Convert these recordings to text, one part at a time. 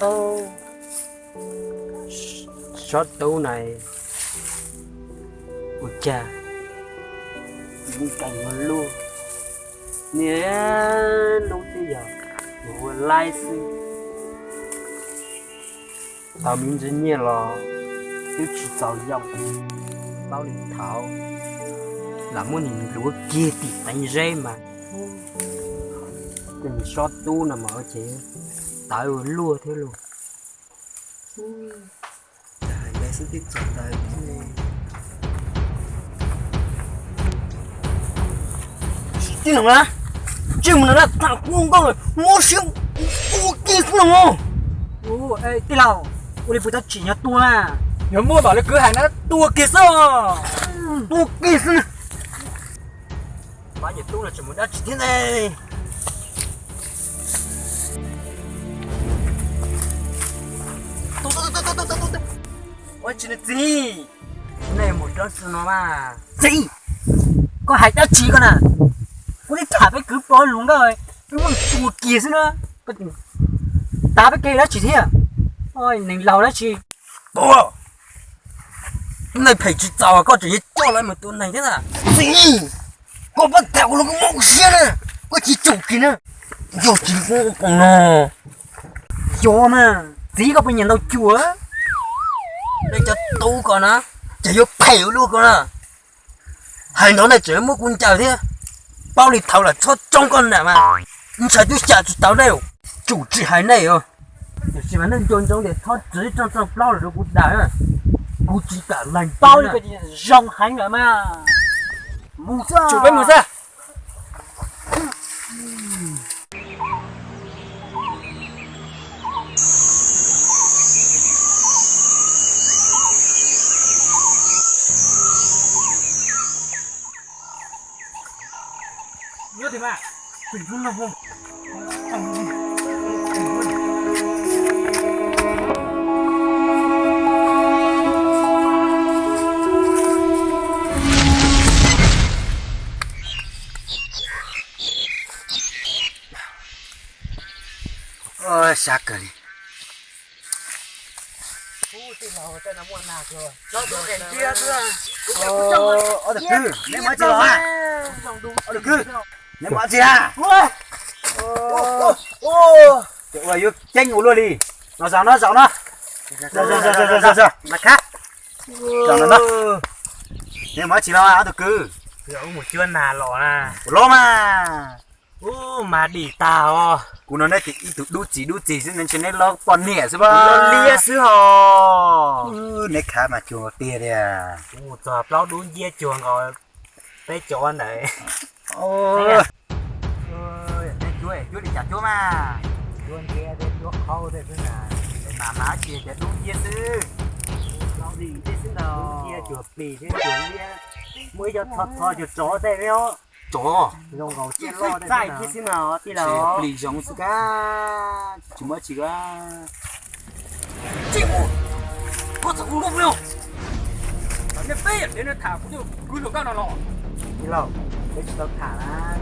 Sob tub na, ua cas nws mus luag niaj hnub twb yog mus ua laib xwb, tau me ntsis nyiaj los twb tsis txaus yoom. Paub li thaud lam muab nws luav kiag tim teev zeb mas, tej me sob tub no mas ua ces tawv ua luaj thiab lauj. Tij laug na, tsis mus no na, tham kuv nkauj muab siab tua kiag xwb no. Tij laug, ua li puas tab tsis nyob tua na? Yog muaj mam li kwv hais na, tua kiag xwb. Tua kiag xwb na. Pab yawg tub no tseem mus dab tsi thiab ne? Ua tsis ne txiv, nej mus rau xwb no mas. Txiv, koj hais dab tsi koj na? Kuv twb tham peb kwv pov lus nkauj, wb muab tua kiag xwb na. Tav peb kev dab tsi thiab? Neeg laus dab tsi? Tua, neeg phem tsis txaus koj tseem yuav coj lawv mus tua neeg thiab na. Txiv, koj pab tham kuv los koj muab kuv siab na, koj tsis tsum kiag na. Yog tsis no, yog mas txiv koj puas nyiam ntaus cua? Nej cov tub ko na, ces yuav phem ua luaj ko na. Hais ntawd nej tseem muab kuv ncaws thiab. Paub li thaud lam txhob tsoob koj nam mas, ntshai twb xyaw tsis tau nej, tsum tsis hais nej os. Tiam sis mas nej nco ntsoov tias txhob txwv rooj txoj plaub los rau kuv daws, kuv tsis kam lees paub li. Zoo heev lawm mas. Mus xwb, tsum peb mus xwb. Sab kawg li. Ob tug kwv, neb mus dab tsi los? Ob tug kwv, neb mus dab tsi na? Ces ua yuav ceeb ua luaj li. No zaum no, zaum no. Zaum no, neb mus dab tsi los ob tug kwv? Mus cuab nas los na. Ua los mas. Ub, mas dim tag os. Kuv no neb ces ib tug dub txis dub txis xwb, neb ntshe neb loj poj niam xwb, liab xwb hos. Neb khav mas cuag tiag tiag. Kuv mus txog plaub dub nciab cuag nkaus peb cov ntawd. Cuab, cuab li cas cuab mas? Cuab nciab thiab cuab qhaub thiab xwb na. Mas mas ces cov dub nciab xwb. Dub nciab xwb ntag. Dub nciab cuag plis thiab cuag liab. Muaj ib co txho txho cuag tsov tej thiab. Tsov. Zoo nkaus txaij tib xwb na tij laug. Plis zoo xwb kab, tsis muaj tsi kab. Tsis mus, koj txhob hu nkauj peb os. Nej peb yam li nej tham kuv tus kwv hluas nkauj no los. Tij laug, peb tsis tau tham na.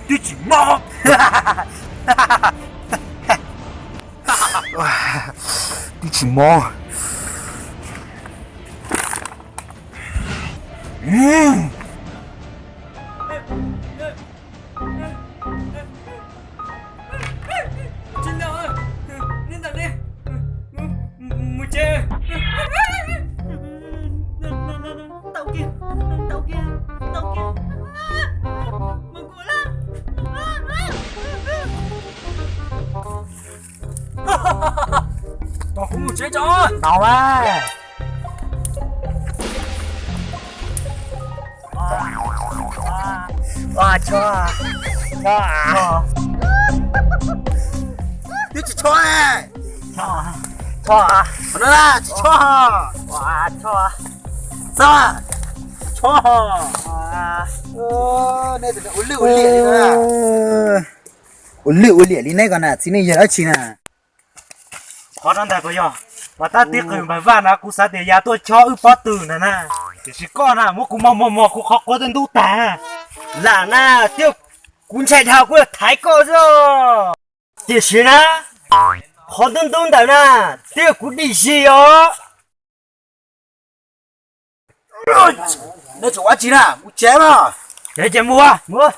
Twb tsis mob. Twb tsis mob. Tsis ntawm, neb ntawm ne, mus tsev. Tau kiag, tau kiag, tau kiag. Mus kuv lawm. Tos kuv mus tsev tso. Tau a. Ua tso. Twb tsis tsho, tsho, tsho, tsis tsho, tsho, ua lwj ua liam li, ua lwj ua liam li neb ko na, txiv neej yog dab tsi na? Qhov no ntag ko yog, mas tab tib qws npawg Vaj na kuv xav tias yog tuaj chob wb pob tw ntag na, tiam sis koj na muab kuv mog mog mog kuv qhov quav ntub ntub tag. Lam na, twb kuv ntshai dhau kuv yog thaiv koj xwb. Tiam sis na, qhov ntub ntub ntawm na, twb yog kuv dim zis os. Neb tseem ua tsi na, mus tsev mas. Ces mus, mus.